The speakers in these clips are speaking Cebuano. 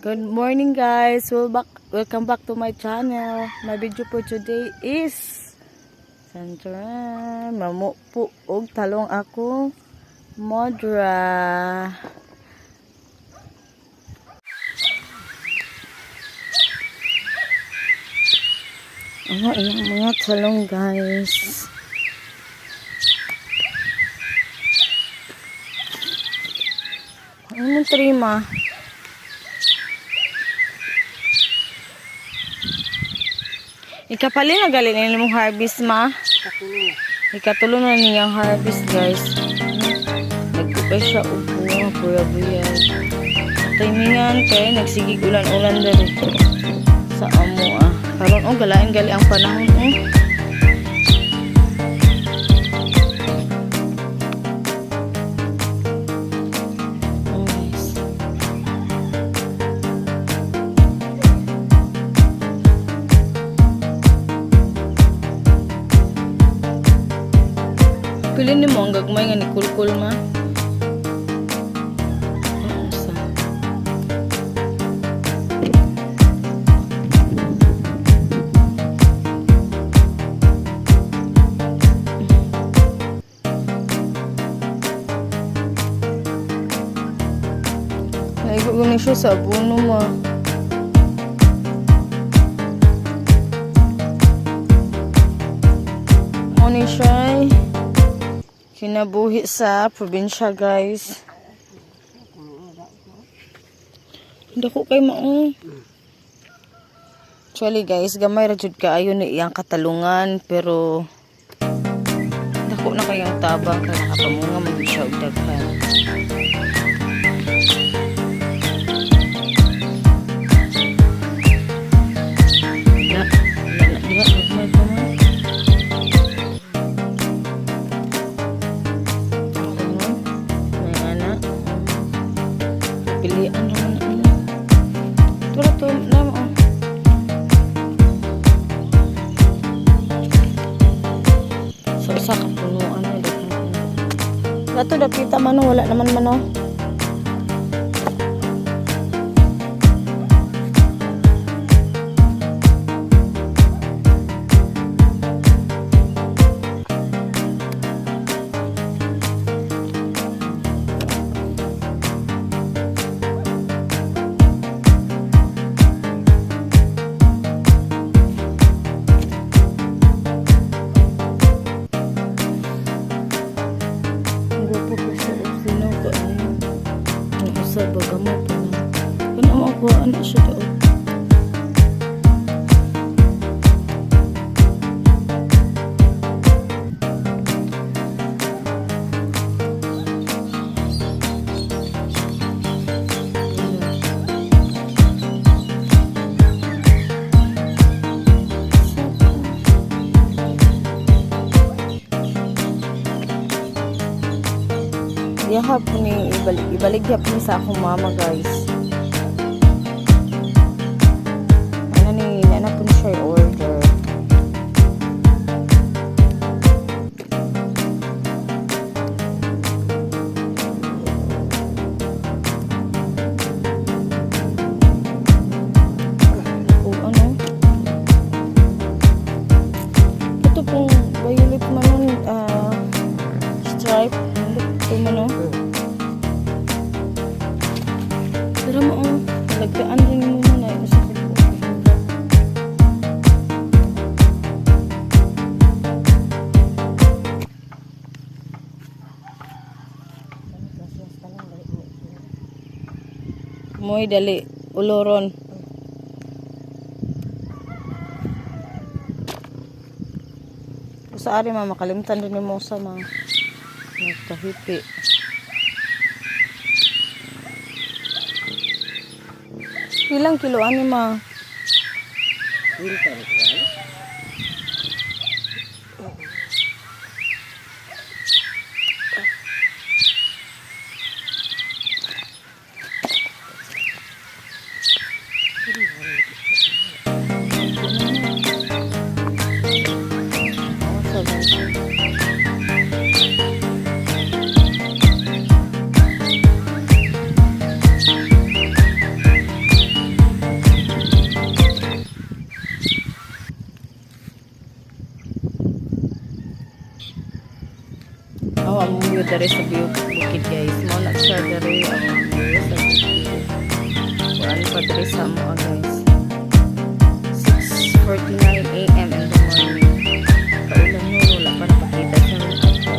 Good morning, guys. Welcome back to my channel. My video for today is Santaran. Mamupo og talong ako. Modra. Ano iyang mga talong, guys. Ano trima? Ikapali na gali na mong harvest, ma. Ikatulo na niyang harvest, guys. Nagkupay siya og bunga, pura buyag. Timingan kay nagsigig ulan-ulan diri sa amo ah. Karon oh, galain gali ang panahon oh. Oh, guys. Pili nimo ang gagmay nga ni kulkul, ma. Oo, sa. Naigo ko ni siya sa abono, ma. Ano ni siya eh. Kinabuhi sa probinsya, guys. Dako kay mao. Actually, guys, gamay ra jud kaayo ni iyang katalungan, pero dako na kayong tabang kay nakapamunga man jud siya og daghan. Wala, wala na diha, gagmay pa man. Ano? May ana. Pilian naman na ano. Tura to, nama oh. Sa usa ka punuan na daghan. Dato dapita man oh, wala naman man oh. Ang gwapo ko sa sino ko ano. Ang usa ba gamay pa na. Kana mo ako ana siya daw. Yahap ni ibalik ibalik gyap ni sa akong mama, guys. Ano ni nana po ni siya order. O ano? Ito pong violet man nun, ah, stripe. Ano ito man oh. Pero mo oh, lagkaan rin mo muna sa kubo. Moy dali uloron. Sa ari ma makalimtan din mo sa mga nagkahipi. Ilang kilo ani, ma? Oh, 70. view dere sa view bukid, guys. Mao na siya dere ang view sa bukid. Kuan pa dere sa mo, guys. 6:49 a.m. in the morning. Kaulan no, wala pa napakita sa mga adlaw.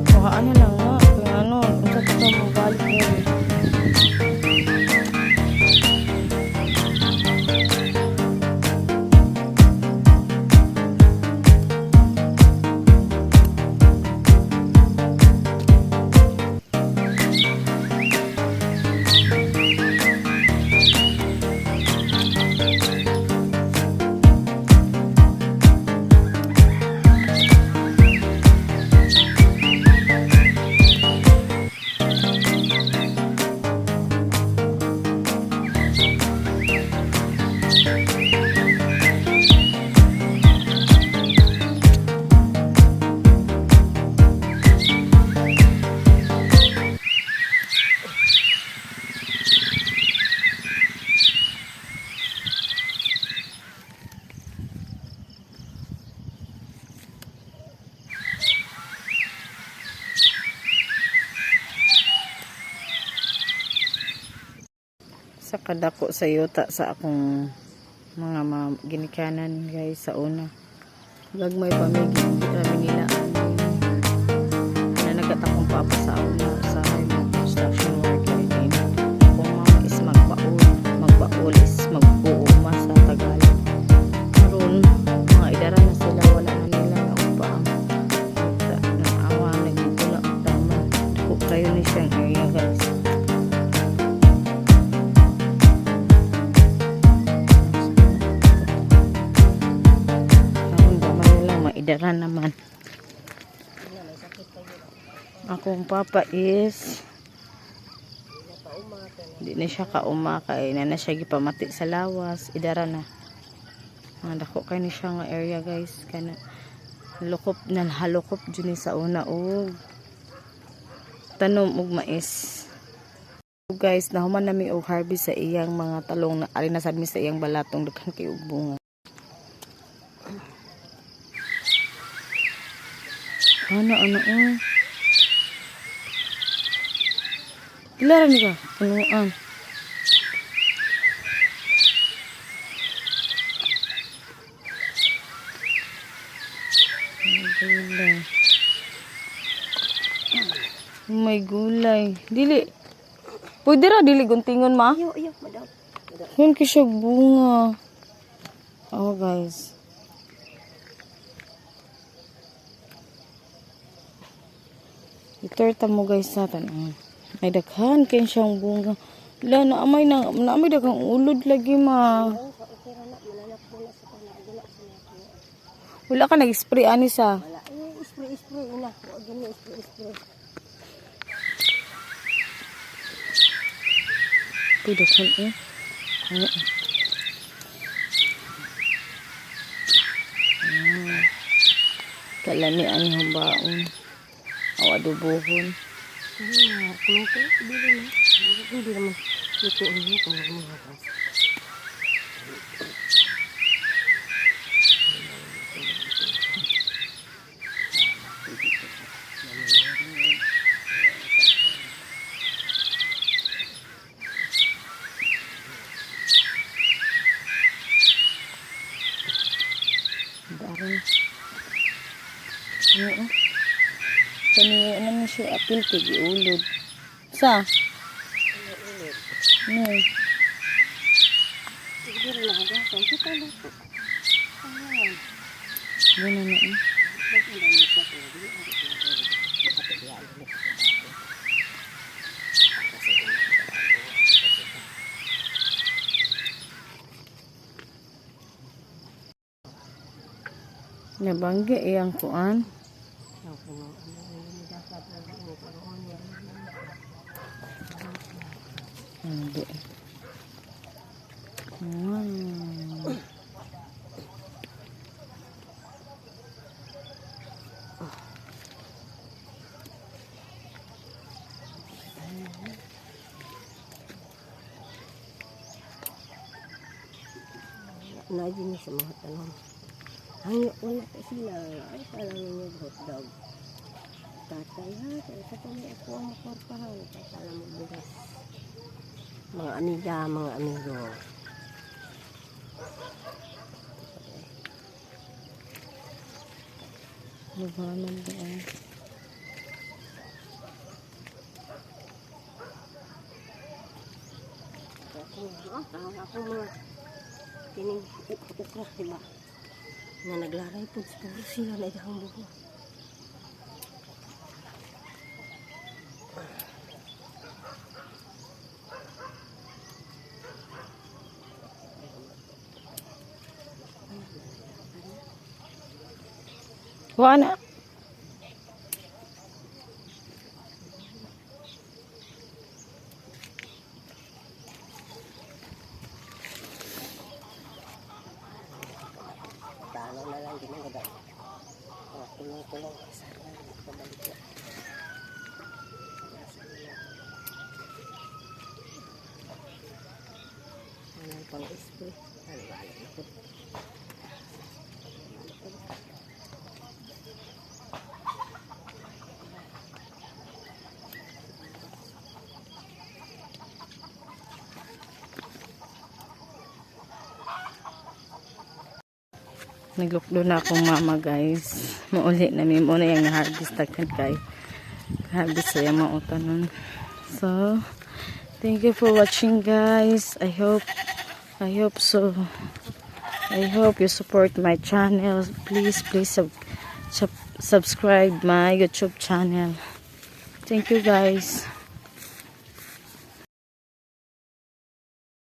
Kuhaan na lang nga. Kaya ano, unsa pa to mabalik mo. Sa kadako sa yuta sa akong mga ginikanan, guys, sa una. Gagmay pa mi kami nila ani. Nanagat akong papa sa una sa mga construction worker din. Akong mama is magbaul, magbaul is mag-uuma sa Tagalog. Karon mga idara na sila, wala na nila naupa ang yuta ng awa nagdula ang tama. Dako kayo ni siyang area, guys. Karon gamay na lang, maidara naman. Akong papa is di na siya kauma kay na na siya gipamati sa lawas, idara na. Mga dako kay ni siya nga area, guys, kana lukop na halukop jud ni sa una og tanom og mais. Guys, nahuman nami og harvest sa iyang mga talong na ari na sad mi sa iyang balatong, daghan kay og bunga. Ano ano oh. Pila ra ni ka? Punuan. May gulay. May gulay. Dili. Pwede ra dili guntingon, ma? Ayo, ayo, madam. Yun kay siya bunga. Oh, guys. Itorta mo, guys, sa tan. Ay daghan kay siyang bunga. La na amay na naamay daghang ulod lagi, ma. Wala ka nag-spray ani sa. Wala. Eh, spray, spray ina. Wa gini spray, spray. Uy, daghan eh. Ay, ah. Kalami ani humbaon. Aw adobohon. Kuno ko, dili na. Dili naman. Luto niyo kung mga gas. Daron. Oo. Kani ano ni siya apil kay giulod. Sa? No. Dili na hugasan. Kita luto. Ayan. Gana na eh. Nag-ila niya siya pero dili ang ito. Nabanggi iyang kuan. Hindi. Na din sa mga tanom. Hangyo ko na kasi sila. Ay, parang ninyo hotdog. Tatay ha, kaya sa kami ako ang makorpahan. Tatala mo bugas. Mga amiga, mga amigo. Luganan ba ay? Ako, ah, ako mga kining ukra, diba? Na naglaray po, siguro sila na idahang buho. Wa na. Talo na lang ginagawa. Mga kulong-kulong. Sana pabalik na. Walang pang spray. Ano, wala na po. Naglukdo na akong mama, guys. Mauli na mi mo na yung harvest daghan kay. Harvest sa yung mauta nun. So, thank you for watching, guys. I hope so. I hope you support my channel. Please, please subscribe my YouTube channel. Thank you, guys.